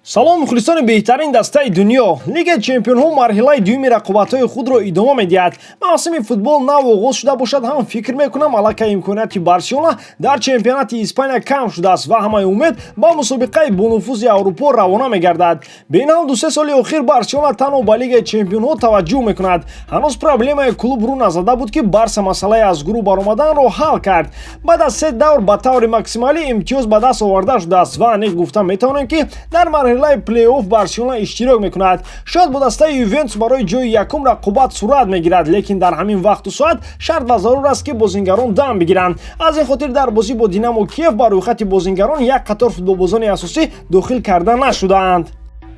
Салом, мухлисони беҳтарин дастаи дунё! Лигаи чемпионҳо марҳилаи дуюми рақобатҳои худро идома медиҳад. Мавсими футбол нав оғоз шуда бошад ҳам, фикр мекунам, аллакай имконияти Барселона дар чемпионати Испания кам шудааст ва ҳамаи умед ба мусобиқаи бонуфузи Аврупо равона мегардад. Беинҳол, 2-се соли охир Барселона танҳо ба Лигаи чемпионҳо таваҷҷӯҳ мекунад. Ҳанӯз проблемаи клуб рӯ назада буд, ки Барса масъалаи аз гурӯҳ баромаданро ҳал кард. Баъд аз се давр ба таври максималӣ имтиёз ба даст оварда шудааст ва аниқ гуфта метавонем, ки дар марҳилаи плей-офф Барселона иштирок мекунад. Шояд бо дастаи Ювентус барои ҷои якум рақобат сурат мегирад, лекин дар ҳамин вақту соат шарт ва зарур аст, ки бозингарон дам бигиранд. Аз ин хотир дар бозӣ бо Динамо Киев ба рӯйхати бозингарон як қатор футболбозони асосӣ дохил карда нашудаанд.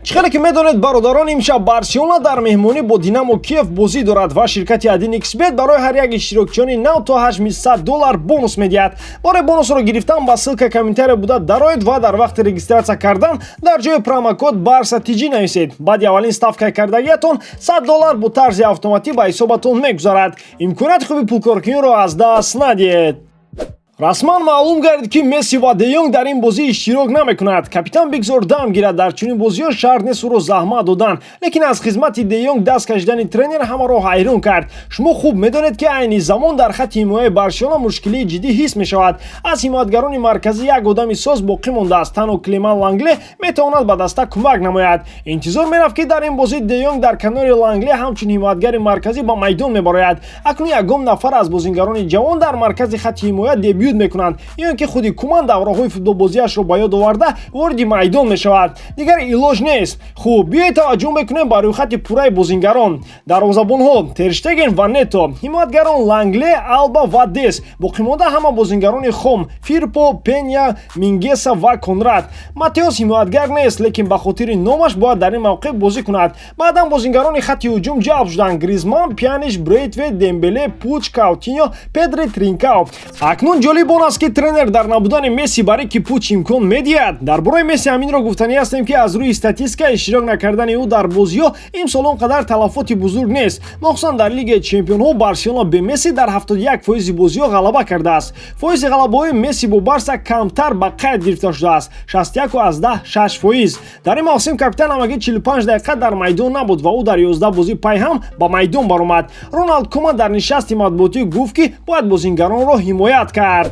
Чӣ хеле ки медонед, бародарон, имшаб Барселона дар меҳмонӣ бо Динамо Киев бозӣ дорад ва ширкати 1xBet барои ҳар як иштирокчиёни нав то ҳаҷми 100 доллар бонус медиҳад. Барои бонусро гирифтан ба ссылка комментария буда дароед ва дар вақти регистрация кардан дар ҷои промокод Барса ТЖ нависед. Баъди аввалин ставка кардагиятон 100 доллар бо тарзи автоматӣ ба ҳисобатон мегузарад. Имконияти хуби пулкоркуниро аз даст надиҳед. Расман маълум гардид, ки Месси ва Де Йонг дар ин бозӣ иштирок намекунад. Капитан бигзор дам гирад, дар чунин бозиҳо шарт нест ӯро заҳмат додан. Лекин аз хизмати Де Йонг даст кашидани тренер ҳамаро ҳайрон кард. Шумо хуб медонед, ки айни замон дар хатти ҳимояи Барселона мушкилии ҷиддӣ ҳис мешавад. Аз ҳимоятгарони марказӣ як одами соз боқӣ мондааст. Танҳо Клеман Лангле метавонад ба даста кӯмак намояд. Интизор мерафт, ки дар ин бозӣ Де Йонг дар канори Лангле ҳамчун ҳимоятгари марказӣ ба майдон мебарояд. Акнун ягон нафар аз бозингарони ҷавон дар маркази хатти ҳимоя дебют мекунанд ё ин ки худи Куман давраҳои футболбозиашро ба ёд оварда вориди майдон мешавад. Дигар илоҷ нест. Хуб, биёед, таваҷҷӯҳ мекунем ба рӯйхати пурраи бозингарон. Дарвозабонҳо Тер Штеген ва Нето, ҳимоятгарон Лангле, Алба ва Дес, боқимонда ҳама бозингарони хом: Фирпо, Пеня, Мингеса ва Конрад. Матеос ҳимоятгар нест, лекин ба хотири номаш бояд дар ин мавқеъ бозӣ кунад. Баъдан бозингарони хатти ҳуҷум ҷалб шуданд: Гризман, Пяниш, Брейтвейт, Дембеле, Пуч, Каутиньо, Педри, Тринкао. Акнун ҷолиб он аст, ки тренер дар набудани Месси ба Рики Пуч имкон медиҳад. Дар бораи Месси ҳаминро гуфтанӣ ҳастем, ки аз рӯи статистика иштирок накардани ӯ дар бозиҳо имсол он қадар талафоти бузург нест. Махсусан дар Лигаи чемпионҳо Барселона бе Месси дар 71 фоизи бозиҳо ғалаба кардааст. Фоизи ғалабаҳои Месси бо Барса камтар ба қайд гирифта шудааст: 61,6%. Дар ин мавсим капитан ҳамагӣ 45 дақиқа дар майдон набуд ва ӯ дар 11 бозӣ пайҳам ба майдон баромад. Роналд Куман дар нишасти матбуотӣ гуфт, ки бояд бозингаронро ҳимоят кард.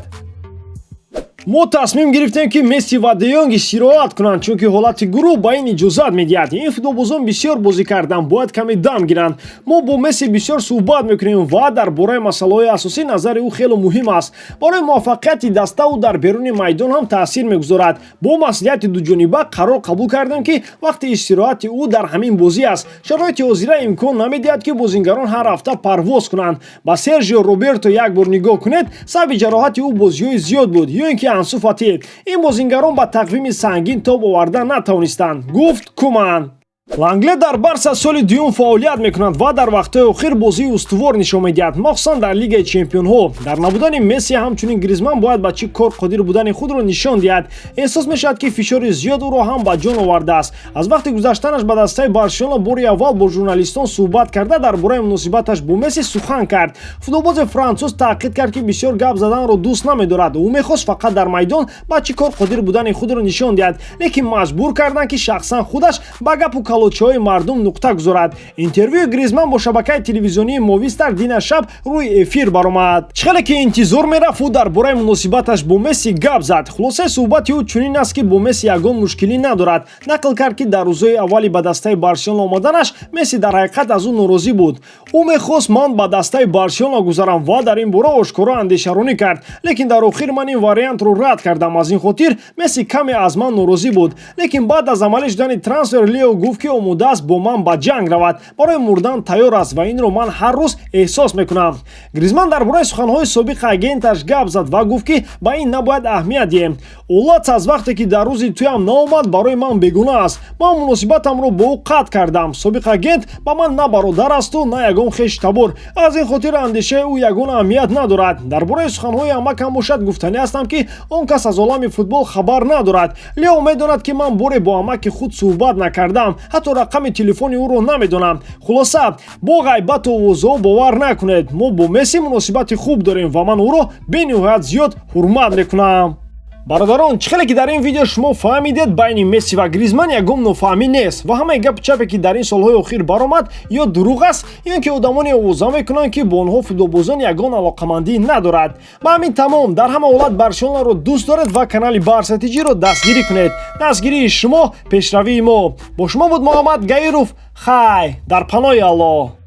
Мо тасмим гирифтем, ки Месси ва Де Йонг истироҳат кунанд, чунки ҳолати гурӯҳ ба ин иҷозат медиҳад. Ин футболбозон бисёр бозӣ карданд, бояд каме дам гиранд. Мо бо Месси бисёр суҳбат мекунем ва дар бораи масъалаҳои асосӣ назари ӯ хеле муҳим аст. Барои муваффақияти даста ӯ дар беруни майдон ҳам таъсир мегузорад. Бо маслиҳати дуҷониба қарор қабул кардем, ки вақти истироҳати ӯ дар ҳамин бозӣ аст. Шароити ҳозира имкон намедиҳад, ки бозингарон ҳар ҳафта парвоз кунанд. Ба Сержио Роберто як бор нигоҳ кунед, сабаби ҷароҳати ӯ бозиҳои зиёд буд, ё ин ки Ансу Фати. Ин бозингарон ба тақвими сангин тоб оварда натавонистанд, гуфт Куман. Лангле дар Барса соли дуюм фаъолият мекунад ва дар вақтҳои охир бозии устувор нишон медиҳад, махсусан дар Лигаи чемпионҳо. Дар набудани Месси ҳамчунин Гризман бояд ба чӣ кор қодир будани худро нишон диҳад. Эҳсос мешавад, ки фишори зиёд ӯро ҳам ба ҷон овардааст. Аз вақти гузаштанаш ба дастаи Барселона бори аввал бо журналистон суҳбат карда, дар бораи муносибаташ бо Месси сухан кард. Футболбози француз таъқид кард, ки бисёр гап заданро дӯст намедорад. Ӯ мехост фақат дар майдон ба чӣ кор қодир будани худро нишон диҳад, лекин маҷбур карданд, ки шахсан худаш ба гапу калочиҳои мардум нуқта гузорад. Интервюи Гризман бо шабакаи телевизионии Мовистар дина шаб рӯи эфир баромад. Чӣ хеле ки интизор мерафт, ӯ дар бораи муносибаташ бо Месси гап зад. Хулосаи суҳбати ӯ чунин аст, ки бо Месси ягон мушкилӣ надорад. Нақл кард, ки дар рӯзҳои аввали ба дастаи Барселона омаданаш Месси дар ҳақиқат аз ӯ норозӣ буд. Ӯ мехост ман ба дастаи Барселона гузарам ва дар ин бора ошкоро андешаронӣ кард, лекин дар охир ман ин вариантро рад кардам. Аз ин хотир Месси каме аз ман норозӣ буд. Лекин баъд аз амалӣ шудани трансфер Лео гуфт, ки омода аст бо ман ба ҷанг равад, барои мурдан тайёр аст ва инро ман ҳар рӯз эҳсос мекунам. Гризман дар бораи суханҳои собиқи агенташ гап зад ва гуфт, ки ба ин набояд аҳамият диҳем. Олац аз вақте ки дар рӯзи туям наомад, барои ман бегуна аст. Ман муносибатамро бо ӯ қатъ кардам. Собиқ агент ба ман на бародар асту на ягон хеши табор, аз ин хотир андешаи ӯ ягон аҳамият надорад. Дар бораи суханҳои амакам бошад, гуфтанӣ ҳастам, ки он кас аз олами футбол хабар надорад. Лео медонад, ки ман боре бо амаки худ суҳбат накардам, ҳатто рақами телефони ӯро намедонам. Хулоса, бо ғайбату овозҳо бовар накунед. Мо бо Месси муносибати хуб дорем ва ман ӯро бениҳоят зиёд ҳурмат мекунам. Бародарон, чӣ хеле ки дар ин видео шумо фаҳмидед, байни Месси ва Гризман ягон нофаҳмӣ нест ва ҳамаи гапу чапе, ки дар ин солҳои охир баромад, ё дурӯғ аст, ё ки одамоне овоза мекунанд, ки бо онҳо футболбозон ягон алоқамандӣ надорад. Ба ҳамин тамом. Дар ҳама ҳолат Барселонаро дӯст доред ва канали Барса ТЖ-ро дастгирӣ кунед. Дастгирии шумо пешравии мо. Бо шумо буд Муҳаммад Гаиров. Хай, дар паноҳи Аллоҳ.